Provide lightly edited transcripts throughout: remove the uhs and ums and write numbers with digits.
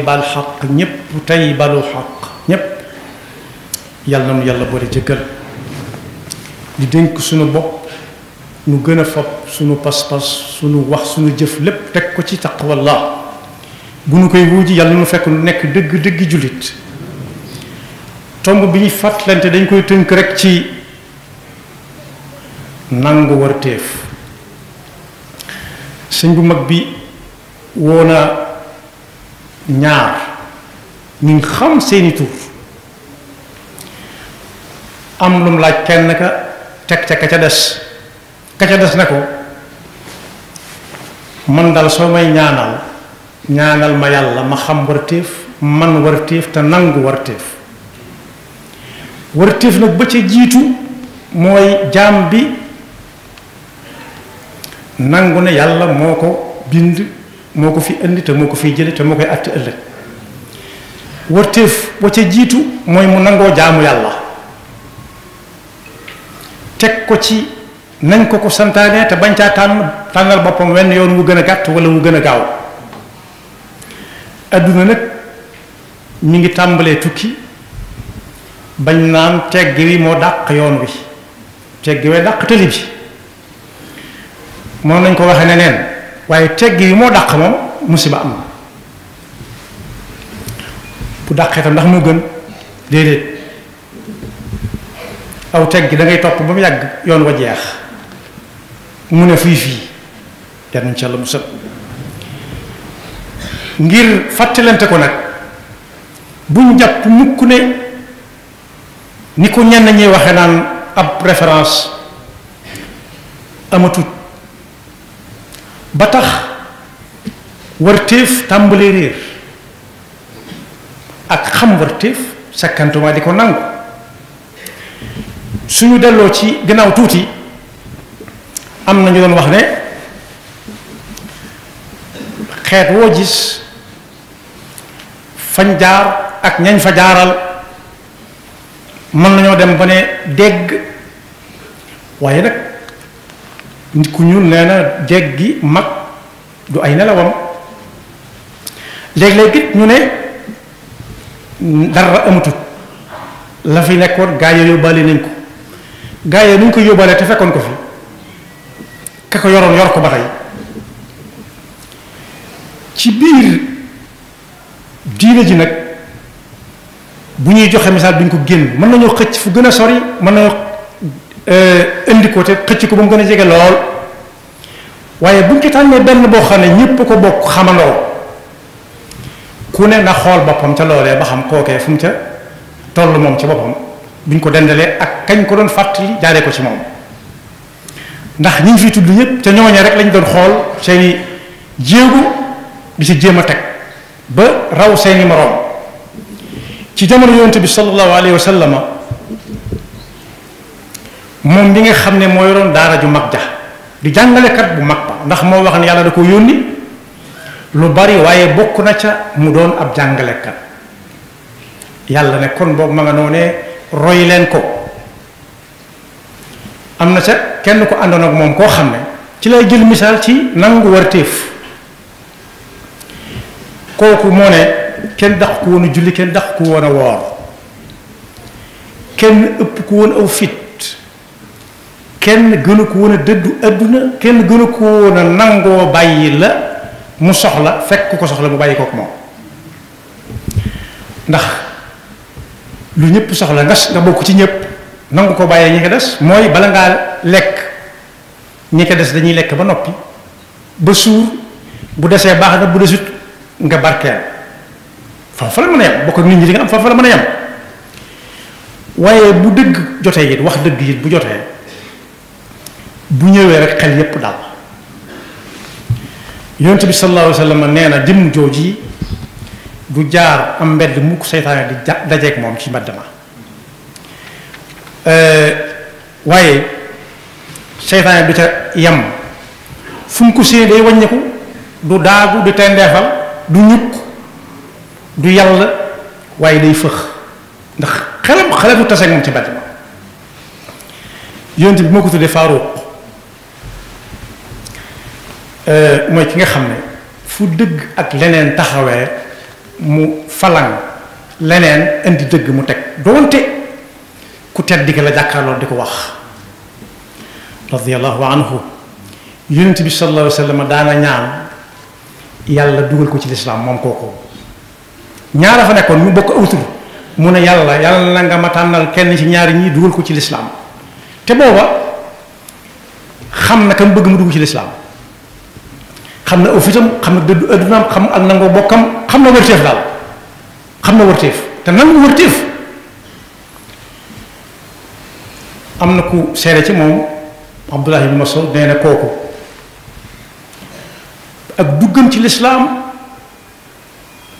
bal xaq ñépp tey balu xaq ñépp yàlla na nu yàlla boole jëkkal di dénk suñu bopp nu gën a fab suñu pas-pas suñu wax suñu jëf lépp teg ko ci taqwallah bu nu koy wuuji yàlla nu fekk nu nekk dëgg jullit tomb bi ñu fàttalante dañ koy tënk rek ci nangu warteef sëñ bu mag bi woona ñaar ñu xam seeni tur am lum laaj kenn ka teg ca ka ca des na ko man dal soo may ñaanal ma yàlla ma xam warteef man warteef te nangu warteef nag ba ca jiitu mooy jaam bi nangu ne yàlla moo ko bind moo ko fi indi te moo ko fiy jële te moo koy àtte ëllëg warteef ba ca jiitu mooy mu nangoo jaamu yàlla teg ko ci nañ ko santaane te bañ caa tànnal boppam wenn yoon wu gën a gàtt wala wu gën a gaaw adduna nag mi ngi tàmbalee tukki bañ naan tegg wi moo dàq yoon wi tegg wee dàq tëli bi moom nañ ko waxe ne neen waaye tegg wi moo dàq moom musiba am na bu dàqee tam ndax moo gën déedéet aw tegg da ngay topp ba mu yàgg yoon wa jeex mu ne fii yar nañ ci Yàlla musal ngir fàttalante ko nag buñ jàpp mukk ne ni ko ñenn ñi waxe naan ab référence amatut ba tax warteef tàmbalee réer ak xam warteef sakkantuma di ko nangu suñu delloo ci gannaaw tuuti am na ñu doon wax ne xeet woo gis fañ jaar ak ñañ fa jaaral mën nañoo dem ba ne dégg waaye nag nit ku ñuul nee na dégg gi mag du ay nelawam léeg-léeg it ñu ne dara amatut la fi nekkoon gaa yi yóbbaale nañ ko gaa yi nuñ ko yóbbaale te fekkoon ko fi ka ko yoroon yor ko ba tey ci biir diine ji nag bu ñuy joxe misaal duñ ko génn mën nañoo xëcc fu gën a sori mën nañoo indi ko te xëcc ko ba mu gën a jege lool waaye buñ ci tànnee benn boo xam ne ñépp ko bokk xamandoo ku ne na xool boppam ca loolee ba xam kookee fu mu ca toll moom ci boppam buñ ko dendalee ak kañ ko doon fàttali jaaree ko ci moom ndax ñi ñu fi tudd ñëpp ca ñooñee rek lañ doon xool seeni jéegu di ci jéem a teg ba raw seeni moroom ci jamono yonent bi sallallahu alayhi wa sallam moom bi nga xam ne moo yoroon daara ju mag ja di jàngalekat bu mag ba ndax moo wax ne yàlla da ko yónni lu bari waaye bokk na ca mu doon ab jàngalekat yàlla ne kon boog ma nga noonee roy leen ko am na ca kenn ko àndoon ak moom koo xam ne ci lay jël misaal ci nangu warteef kooku moo ne kenn daq ko woon a julli kenn daq ko woon a woor kenn ëpp ko woon aw fit kenn gënu ko woon a dëddu adduna kenn gënu ko woon a nangoo bàyyi la mu soxla fekk ko soxla mu bàyyi kook moom ndax lu ñëpp soxla nga bokk ci ñëpp nangu ko bàyyee ñi ko des mooy bala ngaa lekk ñi ko des dañuy lekk ba noppi ba suur bu desee baax na bu desut nga barkeel foofu la mën a yem bokk ak nit ñi di nga am foofu la mën a yem waaye bu dëgg jotee it wax dëgg it bu jotee bu ñëwee rek xel yépp daal yonent bi sallallahu alayhi wa sallam nee na jëmm jooji du jaar am mbedd mukk seytaane di dajeeg moom ci mbedd ma waaye seytaane du ca yem fu mu ko séen day wàññiku du daagu du tendeefal du ñukk du yàlla waaye day fëx ndax xale bu taseeg moom ci mbedd ma yonent bi moo ko tuddee Faaruq mooy ki nga xam ne fu dëgg ak leneen taxawee mu falang leneen indi dëgg mu teg doonte ku tedd di la jàkkaarloo di ko wax radiyallahu anhu yonent bi sallallahu alayhi wa sallam daana ñaan yàlla dugal ko ci lislaam moom kooku ñaara fa nekkoon mu bokk aw tur mu ne yàlla na nga ma tànnal kenn ci ñaari ñii dugal ko ci lislaam te booba xam na kam bëgg mu dugg ci lislaam xam na aw fitam xam na dëddu addunaam xam ak nangoo bokkam xam na wërteef daal xam na wërteef te nangu wërteef am na ku seere ci moom Abdullah ibn Mas'ud nee na kooku ak duggam ci lislaam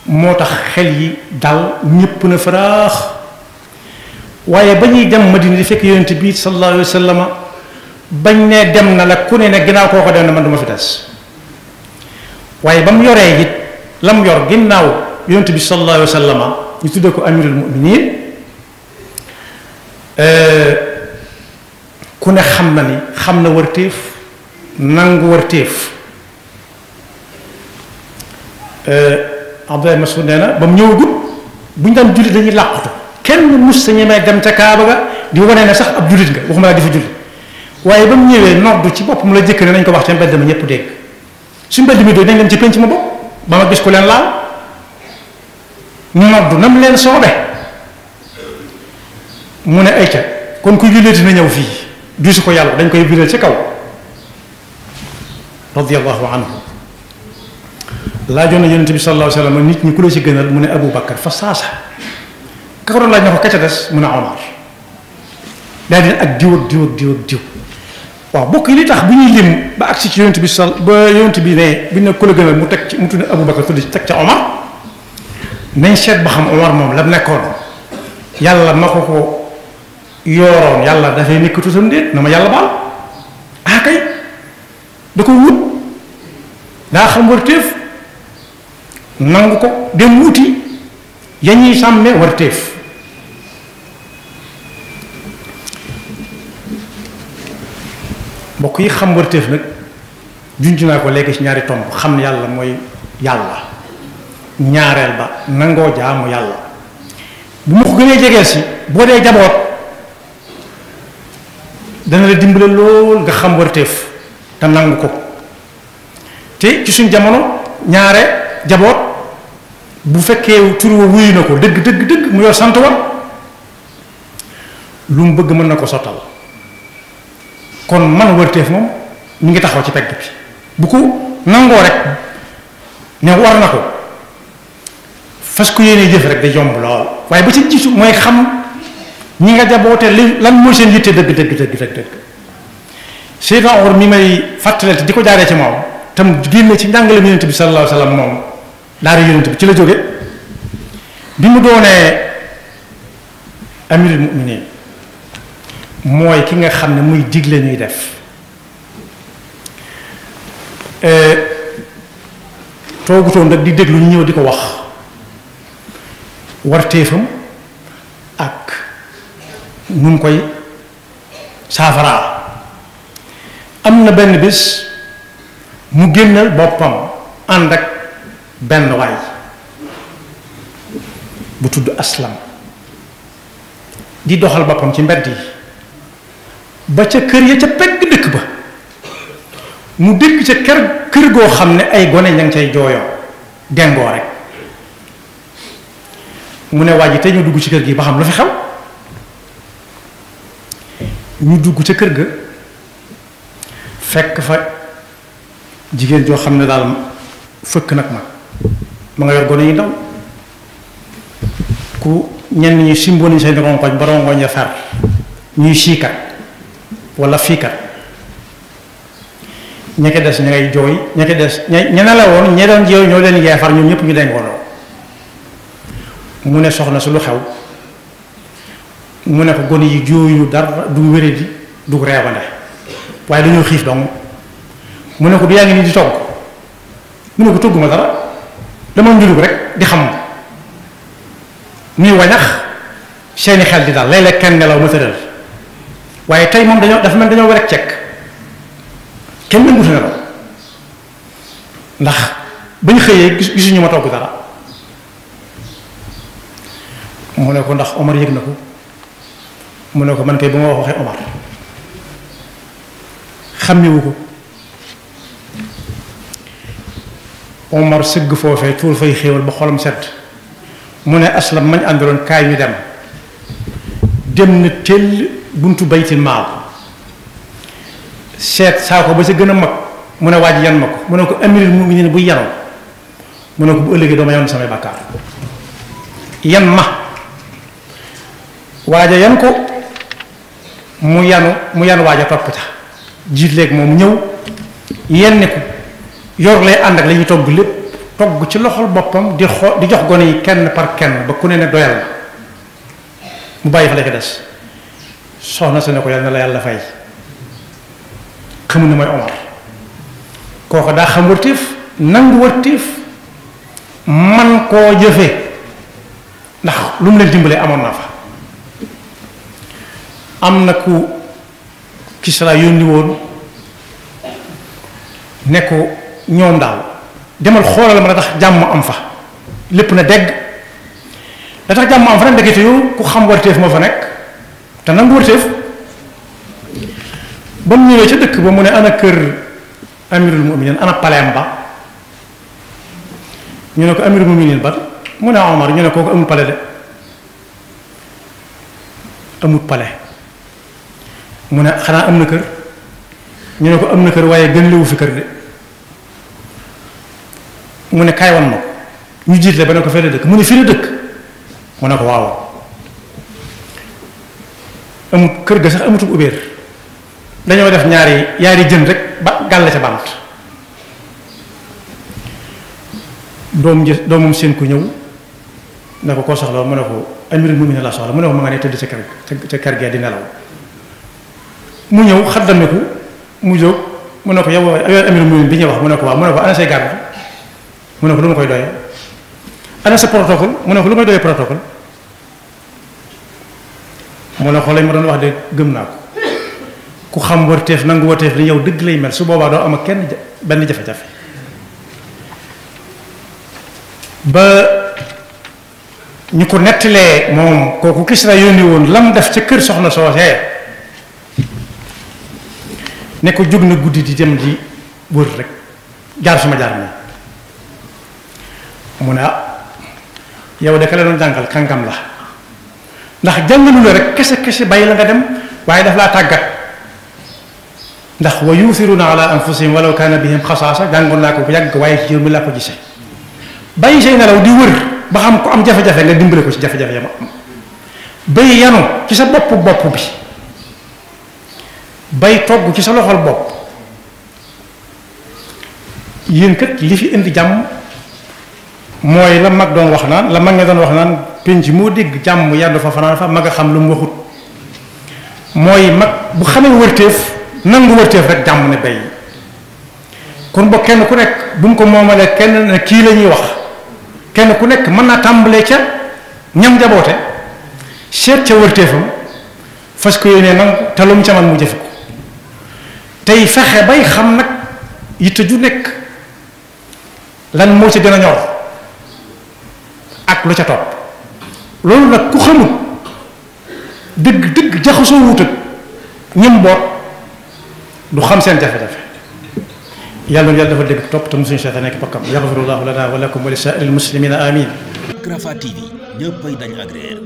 moo tax xel yi dal ñépp na faraax waaye ba ñuy dem Madina di fekk yonent bi sallallahu alayhi wa sallam bañ ne dem na la ku ne ne ginnaaw kooko dem na man duma fi des waaye ba mu yoree it la mu yor ginnaaw yonent bi sallallahu alayhi wa sallam ñu tuddee ko amirul muminin ku ne xam na ni xam na wërteef nangu wërteef Abdullah Mas'ud nee na ba mu ñëwagut bu ñu daan jullit dañuy làqutu kenn mus sa ñemee dem ca Kaaba ga di wane ne sax ab jullit nga waxuma laa di fa jullit waaye ba mu ñëwee noddu ci boppam la jëkk ne nañ ko wax ca mbedd ma ñëpp dégg su mbedd mi doy nañ dem ci penc ma bopp ba ma gis ko leen laal noddu nam leen soobe mu ne ay ca kon ku julleeti na ñëw fii gisu ko yàlla dañ koy biral ci kaw radiyallahu anhu laajoon na yonent bi sallallahu alayhi wa sallam nit ñi ku la ci gënal mu ne Abu Bakar fa saasa ka ko doon laaj na ko ka ca des mu ne Omar daal di ak diw ak diw ak diw ak diw waaw bokk yi li tax bu ñuy lim ba agsi ci yonent bi ba yonent bi ne bu ñu ne ku la gënal mu teg ci mu tudd Abu Bakar tudd ci teg ca Omar nañ seet ba xam Omar moom la nekkoon yàlla ma ko yooroon yàlla dafay nekk tuutam déet na ma yàlla baal ah kay da ko wut daa xam warteef nangu ko dem wuti ya ñuy sàmme warteef mbokk yi xam warteef nag junj naa ko léegi ci ñaari tomb xam yàlla mooy yàlla ñaareel ba nangoo jaamu yàlla bu ma ko gënee jegeel si boo dee jaboot dana la dimbale lool nga xam warteef te nangu ko te ci suñ jamono ñaare jaboot bu fekkee tur wa wuyu na ko dëgg dëgg dëgg mu yor sant wa lu mu bëgg mën na ko sottal kon man warteef moom mi ngi taxaw ci pegg bi bu ko nangoo rek ne war na ko fas ko yéene jëf rek da yomb lool waaye ba ci jiitu mooy xam ñi nga jaboote li lan mooy seen yitte dëgg dëgg dëgg dëgg dëgg Seydina Omar mi may fàttalante di ko jaaree ci moom tam génne ci njàngale yonent bi sallallahu alayhi wa sallam moom daara yonent bi ci la jóge bi mu doonee amirul muminin mooy ki nga xam ne muy digle ñuy def toogutoon rek di déglu ñu ñëw di ko wax warteefam ak nu mu koy saafaraa am na benn bés mu génnal boppam ànd ak benn waay bu tudd Aslam di doxal boppam ci mbedd yi ba ca kër ya ca pegg dëkk ba mu dëkk ca kër goo xam ne ay gone ña ngi cay jooyoo dengoo rek mu ne waa ji te ñu dugg ci kër gi ba xam lu fi xew ñu dugg ca kër ga fekk fa jigéen joo xam ne daal fëkk nag ma nga yor gone yi ndaw ku ñenn ñi simbo nañ seen rongoñ ba rongoñ ya fer ñuy siikat wala fiikat ña ko des ña ngay jooy ña ko des ña ne la woon ña doon jooy ñoo leen yeefar ñoom ñëpp ñu dengoonoo mu ne soxna su lu xew mu ne ko gone yi jooyu dara du wéradi du reewande waaye dañoo xiif dong mu ne ko du yaa ngi nii di togg mu ne ko togguma dara dama njulug rek di xam muy wañax seeni xel di daal léeg-léeg kenn nelaw ma tëral waaye tey moom dafa mel dañoo war ak cekk kenn nangutu nelaw ndax bañ xëyee gisuñu ma togg dara mu ne ko ndax Omar yëg na ko mu ne ko man kay bu ma wax waxee Omar xàmmewu ko. Omar sëgg foofee tuur fay xéewal ba xolam sedd mu ne Aslam mañ àndaloon kaay ñu dem na teel buntu baytil maal seet saako ba sa gën a mag mu ne waaj yan ma ko mu ne ko amirul mu'minin bu yanoo mu ne ko bu ëllëgee doo ma yoon samay bàkkaar yan ma waaja yan ko mu yan waaja topp ca jiit léegi moom ñëw yenni ko yor lay ànd ak la ñuy togg lépp togg ci loxol boppam di jox gone yi kenn par kenn ba ku ne doyal na mu bàyyi fa la ko des soxna sa ne ko yàlla na la yàlla fay xamul ne mooy Omar kooku daa xam wërtéef nangu wërtéef man koo jëfe ndax lu mu leen dimbalee amoon na fa am na ku Kisra yónni woon ne ko ñoom daal demal xoolal ma la tax jàmm am fa lépp na dégg la tax jàmm am fa nag ndekete yow ku xam warteef moo fa nekk te nangu warteef ba mu ñëwee ca dëkk ba mu ne ana kër amirul muminin ana paleem ba ñu ne ko amirul muminin ba mu ne Omar ñu ne kooku amul pale de amul pale mu ne xanaa am na kër ñu ne ko am na kër waaye gën lewu fi kër de mu ne kaay wan ma ko ñu jiitle ba ne ko fee la dëkk mu ne fii la dëkk mu ne ko waaw amut kër ga sax amutul ubéer dañoo def yaari jën rek ba gàll ca bant doomam seen ku ñëw ne ko koo soxla mu ne ko amirul mu'minin la soxla mu ne ko ma nga ne tëdd ca kër gee di nelaw mu ñëw xaddameku mu jóg mu ne ko yow amirul mu'minin bi ñuy wax mu ne ko waaw mu ne ko ana say garde mu ne ko lu ma koy doyee ana sa protocole mu ne ko lu may doyee protocole mu ne ko lañ ma doon wax de gëm naa ko ku xam warteef nangu warteef li yow dëgg lay mel su boobaa doo am ak kenn benn jafe-jafe ba ñu ko nettalee moom kooku Kisra yónni woon lam def ca kër soxna soosee ne ko jóg na guddi di dem di wër rek jaar suma jaar nii mu ne yow de ka la doon jàngal kàngam la ndax jàngalu la rek kese bàyyi la nga dem waaye daf laa tàggat ndax wa yuuthiruna ala anfusihim walaw kaana bihim xasaasa jàngoon naa ko bu yàgg waaye ci yow mi laa ko gisee bàyyi say nelaw di wër ba xam ko am jafe-jafe nga dimbale ko ci jafe-jafe ya ma am bay yanu ci sa bopp bi bay togg ci sa loxol bopp yéen kat li fi indi jàmm mooy la mag doon wax naan la mag nga doon wax naan penc moo dégg jàmm yàlla fa fanaan fa mag a xam lu mu waxut mooy mag bu xamee wërteef nangu wërteef rek jàmm ne bay kon ba kenn ku nekk bu mu ko moomalee kenn ne kii la ñuy wax kenn ku nekk mën naa tàmbalee ca ñam jaboote seet ca wërteefam fas ko yéenee nangu te lu mu ca man mu jëfe ko tey fexe bay xam nag yitte ju nekk lan moo ca gën a ñor ak lu ca topp loolu nag ku xamul dëgg jaxasoo wut ak ñëm boot du xam seen jafe-jafe yàlla na yàlla dafa dégg topp te musuñu seeta nekk bakkam yaxfirullahu lana wa lakum wa li saa'iril muslimina amin Rafah TV ñëppay dañ agréer